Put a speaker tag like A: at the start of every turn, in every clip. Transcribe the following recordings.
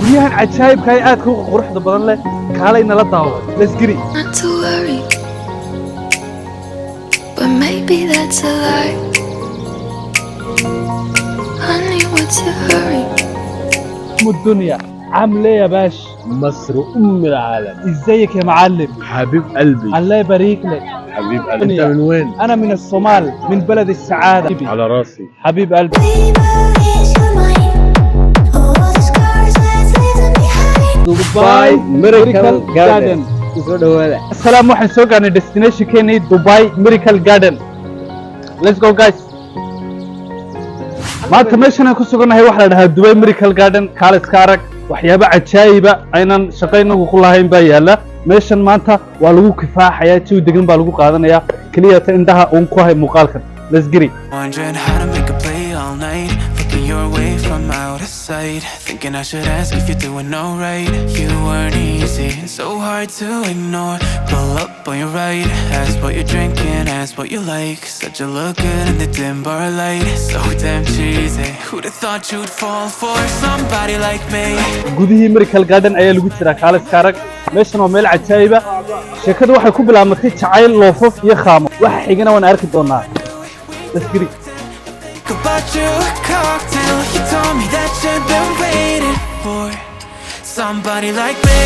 A: Guryahan cajaa'ibka ee aadka u quruxda badan leh, kaalay nala daawo. Let's get it.
B: Not to worry, but maybe that's a lie. Honey, what's your hurry?
A: ام الدنيا، عامل ايه يا باش؟
C: مصر ام العالم.
A: ازيك يا معلم؟
C: حبيب قلبي.
A: الله يبارك لك.
C: حبيب قلبي، انت من وين؟
A: انا من الصومال، من بلد السعاده.
C: على راسي.
A: حبيب قلبي.
B: Erase your mind. All the scars, let's leave them behind.
A: Dubai Miracle Garden.
D: Kusoo dhawaada.
A: Asalaam, waxaan soo gaarnay destination-keenii, Dubai Miracle Garden. Let's go, guys. Maanta meeshan aan ku sugannahay waxaa la dhahaa Dubai Miracle Garden. Kaale iska arag, waxyaabo cajaayiba aynan shaqo inagu ku lahayn baa yaala meeshan. Maanta waa lagu kifaaxayaa, jawi degan baa lagu qaadanayaa. Keliya ta indhaha uun ku hay muuqaalkan. Let's get it.
E: Wondering how to make a play all night. Looking your way from out of sight. Thinking I should ask if you're doing alright. You weren't easy, so hard to ignore. Pull up on your right, ask what you're drinking, ask what you like. Said you look good in the dim bar light. So damn cheesy. Who'd have thought you'd fall for somebody like me?
A: Gudihii Miracle Garden ayaa lagu jiraa. Kaale iska arag, meeshan waa meel cajaayiba. Sheekadu waxay ku bilaabmatay jacayl, loofaf iyo khaamo. Waxa xigana waan arki doonaa. Let's get it.
E: About you a cocktail. You told me that you've been waiting for somebody like me.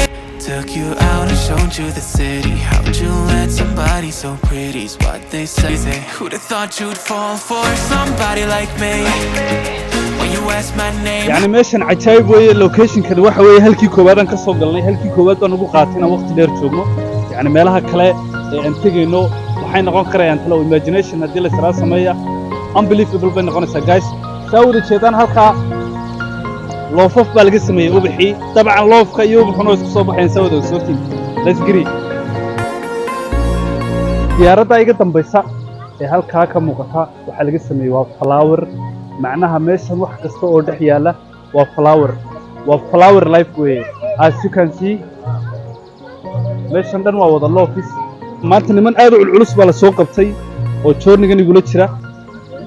E: Took you out and showed you the city. How'd you let somebody so pretty's what they say. Who'd have thought you'd fall for somebody like me? When you asked my name.
A: Yani meeshan cajaayib weeye. Locationkani waxa weeye halkii koowaad aan ka soo galnay. Halkii koowaad baan ugu qaatay inaan waqti dheer joogno. Yani meelaha kale ee aan tegayno waxay noqon karayaan talo imagination haddii la israa sameeya. Unbelievable bay noqonaysaa, guys. Saa wada jeedaan, halkaa loofaf baa laga sameeyey ubaxii. Dabcan loofka iyo ubaxuna way isku soo baxayaan, saa wada ogsoontiin. Let's get it. Diyaaradda iga dambaysa ee halkaa ka muuqata waxaa laga sameeyey waa flower. Macnaha meeshan wax kasta oo dhex yaalla waa flower, waa flower life weeye. As you can see, meeshan dhan waa wada loofis. Maanta niman aad u culculus baa la soo qabtay oo journeygan igula jira.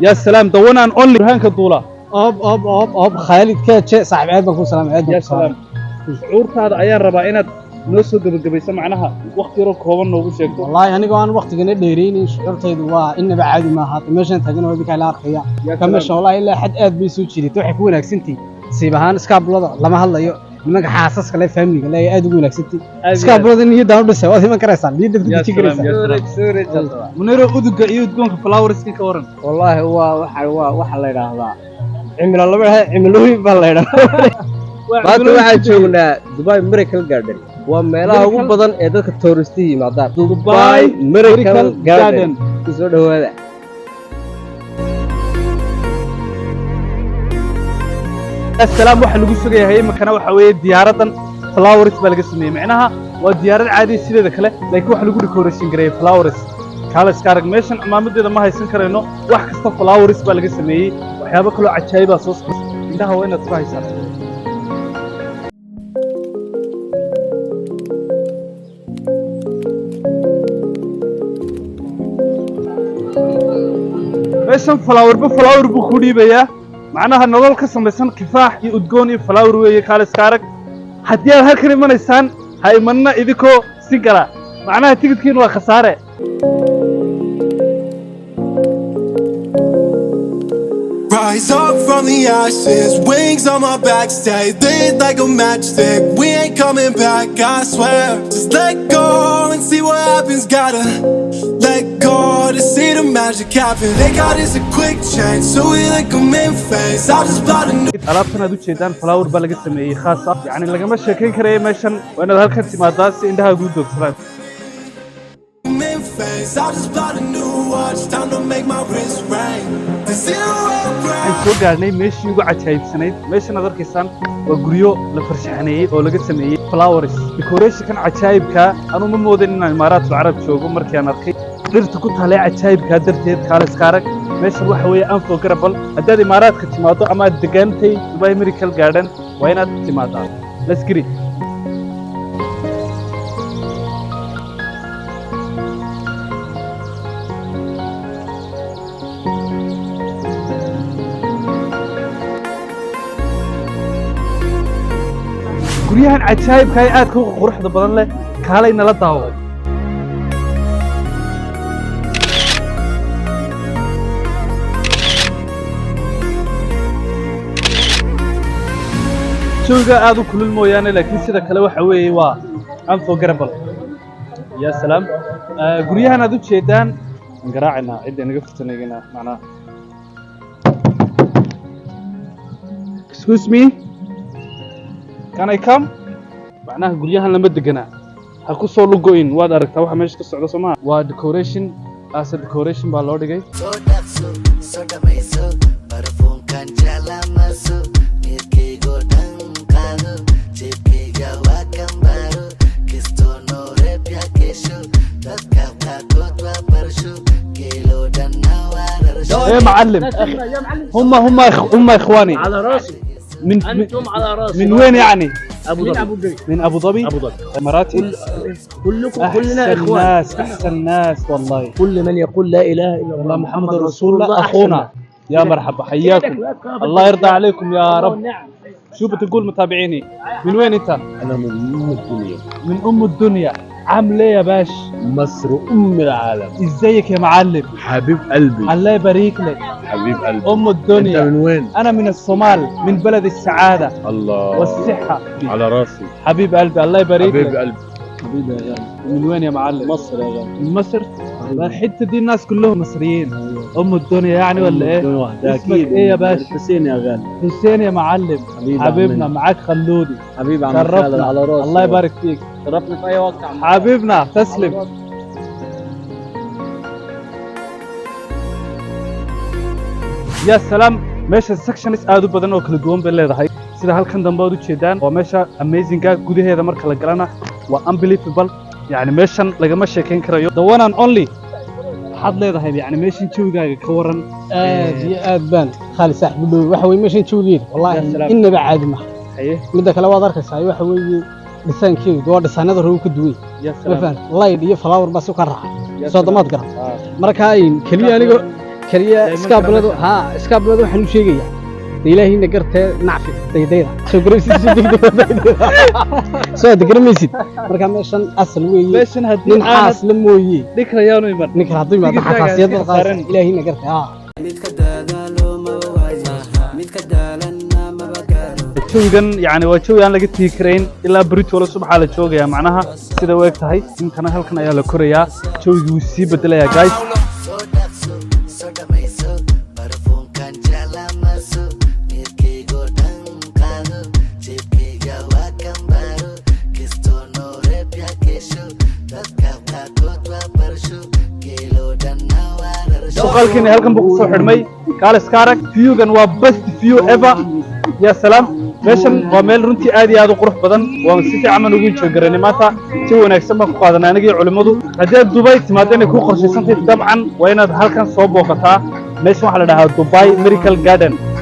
A: Yaa salaam, the one and only Burhaanka Duula.
D: Ob ob ob ob, Khaalid Keeje, saaxiib, aad baan ku salaamay, aad baan
A: yaa
D: ku salaamay.
A: Salaam, shucuurtaada ayaan rabaa inaad noo soo gebagabayso, macnaha waqti yaroo kooban noogu sheegto.
D: Wallaahi anigoo aan waqtigana dheeraynin, shucuurtaydu waa inaba caadi ma ahaata. Meeshan taagan waa idinkaa ila arkaya.
A: Yaa
D: ka
A: salaam.
D: Meesha wallaahi ilaa xad aad bay soo jiidatay. Waxay ku wanaagsantahay siib ahaan iskaabulada lama hadlayo, nimanka xaasaska le, familyga le, aad ugu wanaagsantahay.
A: Aad iyo aad.
D: Iskaabulada niyadaan u dhisay, waad iman karaysaa, niyadaad ku
A: yaa
D: deji
A: salaam
D: karaysaa.
A: Yaa salaam. Muniro, uduga iyo udgoonka flowerska ka waran?
D: Wallaahi waa waxa la yidhaahdaa cimilo lama dhaha, cimilooyin baa la yidhahdaa.
F: Maanta waxaan joognaa Dubai Miracle Garden. Waa meelaha ugu badan ee dadka touristihi yimaadaan.
A: Dubai
F: Miracle
A: Miracle
F: Garden.
A: Garden.
F: Kusoo dhawaada.
A: Asalaam, waxa lagu sugayahay iminkana waxa weeye diyaaraddan flowers baa laga sameeyey. Macnaha waa diyaarad caadi sideeda kale, laakiin waxa lagu decoration gareeyey flowers. Kaale iska arag, meeshan cimaamadeeda ma haysan karayno. Wax kasta flowers baa laga sameeyey. Waxyaabo kaloo cajaayibaa soo socda, indhaha waa inaad ku haysaa. Meeshan flowerba flower buu ku dhiibayaa. Macnaha nolol ka samaysan kifaax iyo udgoon iyo flower weeye. Kaale iska arag, haddii aad halkan imanaysaan, ha imanna idinkoo single ah. Macnaha tigidkiina waa khasaare.
G: Rise up from the ashes, wings on my back, stay lit like a matchstick. We ain't coming back, I swear. Just let go and see what happens. Gotta let go to see the magic happen. They got us a quick change, so we like them in phase. I just bought a new.
A: Alaabtan aad u jeedaan flower baa laga sameeyey khaas ah. Yacni lagama sheekayn karaya meeshan. Waa inaad halkan timaadaa si indhaha ugu doogsadaan.
G: In phase. I just bought a new watch, time to make my wrist ring. The zero
A: Waxaan soo gaarnay meeshii ugu cajaa'ibsanayd. Meeshan aad arkaysaan waa guryo la farshaxaneeyey oo laga sameeyey flowers decorationkan cajaa'ibkaa. Anuu ma moodin inaan Imaaraatul Carab joogo markii aan arkay dhirta ku taalee cajaa'ibkaa darteed. Kaale iska arag, meeshan waxa weeye unforgettable. Haddaad Imaaraadka timaado ama aad degaantay Dubai Miracle Garden, waa inaad timaadaa. Let's get it. Guryahan cajaa'ibka ee aadka u quruxda badan leh, kaalay nala daawo. Jawiga aad u kulul mooyaane, laakiin sida kale waxa weeye waa unforgettable. Ya salaam. Guryahan aad u jeedaan aan garaacaynaa, cidda inaga furtanaygana macnaha. Excuse me, can I come? Macnaha guryahan lama deganaa, ha ku soo lugo'in. Waad aragtaa waxa meesha ka socda, soo maa? Waa decoration, as a decoration baa loo dhigay.
H: Soo dhaqso, soo dhamayso, barafuunkan jeclaamaso, midkaygoo dhan qaado, jeebkayga waa kambaaro, kistoo noo reebya kesho, dadka qaarkood waa barasho, geeloo dhanna waa rarasho.
A: ايه معلم، هم اخواني.
I: على راسي.
A: من
I: انتم على راسي.
A: من وين يعني؟
I: ابو ظبي.
A: من ابو ظبي.
I: ابو ظبي.
A: اماراتي.
I: كلكم كلنا
A: احسن
I: اخوان.
A: ناس، احسن ناس والله.
I: كل من يقول لا اله الا الله
A: الله محمد رسول الله اخونا. يا مرحبا، حياكم الله، يرضى عليكم يا رب. شو بتقول متابعيني؟ من وين انت؟
C: انا من ام الدنيا.
A: من ام الدنيا. عامل ايه يا باش؟
C: مصر ام العالم.
A: ازيك يا معلم؟
C: حبيب قلبي.
A: الله يبارك لك.
C: حبيب قلبي.
A: ام الدنيا.
C: انت من وين؟
A: انا من الصومال، من بلد السعاده
C: الله
A: والصحه.
C: على راسي.
A: حبيب قلبي، الله يبارك
C: حبيب
A: لك.
C: قلبي.
A: حبيبي يا غالي، من وين يا معلم؟ مصر يا غالي. من مصر؟ الحته دي الناس كلهم مصريين. ام الدنيا يعني ولا ايه؟ اسمك ايه يا باشا؟
F: حسين يا غالي.
A: حسين يا معلم.
F: حبيبي.
A: حبيبنا، معاك خلودي.
F: حبيبي عم خالد.
A: شرفنا.
F: على راسي.
A: الله يبارك فيك.
F: شرفنا في اي وقت يا عم.
A: حبيبنا، تسلم. Ya salaam. Meesha sections aad u badan oo kala duwan bay leedahay, sida halkan dambe aad u jeedaan. Waa meesha amazinga. Gudaheeda marka la galana waa unbelievable, yani meeshan lagama sheekayn karayo. The one and only waxaad leedahay, yani meeshan jawigaaga ka waran?
D: Aad iyo aad baan khaali saaxiib u dhow. Waxa weeye meeshan jawigeeda
A: Ya
D: wallahi
A: salaam.
D: Innaba caadi maha.
A: Haye.
D: Midda kale waad arkaysaa, waxa weeye dhisaankeedu waa dhisaanada hore uu ka duwan.
A: Ya
D: Ma
A: salaam.
D: fahan light iyo flower baa si ka raaca.
A: Ya
D: soo
A: salaam.
D: damaad garan. Marka ay kaliya aniga kaliya
A: Dayman
D: iskaabuladu
A: kara.
D: Ha, iskaabuladu waxaan u sheegayaa de ilaahayna gartee nacfi daydayda soo garaysid, soo degdeg daydayda soo aad garamaysid. Marka meeshan asal weeye.
A: Meeshan haddii
D: nin
A: aanad
D: xaas la mooye
A: dhikrayaanu iman.
D: Ninkan hadduu yimaado
A: Tigidhkaaga
D: xasaasiyad
A: iska
D: baad qaadaysaa.
A: saaran.
D: Ilaahayna gartee ha.
H: Midka dadaalo maba waayo, midka daalanna maba gaaro.
A: Jawigan yani waa jawi aan laga tegi karayn. Ilaa beritoole subaxaa la joogayaa, macnaha sida u eg tahay. Ninkana halkan ayaa la korayaa, jawigii wuu sii bedelayaa, guys.
H: Soo dhaqso, soo dhamayso, barafuunkan jeclaamaso, midkaygoo dhan qaado, jeebkayga waa kambaaro, kistoo noo reebya kesho, dadka qaarkood waa barasho, geeloo dhanna waa rarasho.
A: Muuqaalkeeni halkan buu kusoo xidhmay. Kaaliska arag, viewgan waa best view ever. Ya salaam. Meeshan waa meel runtii aad iyo aad u qurux badan. Waan si fiican baan ugu enjoy garanay maanta, si wanaagsan baan ku qaadanay anigii culimmadu. Haddii aad Dubai timaado inay kuu qorshaysantahay, dabcan waa inaad halkan soo booqataa. Meeshan waxaa la dhahaa Dubai Miracle Garden.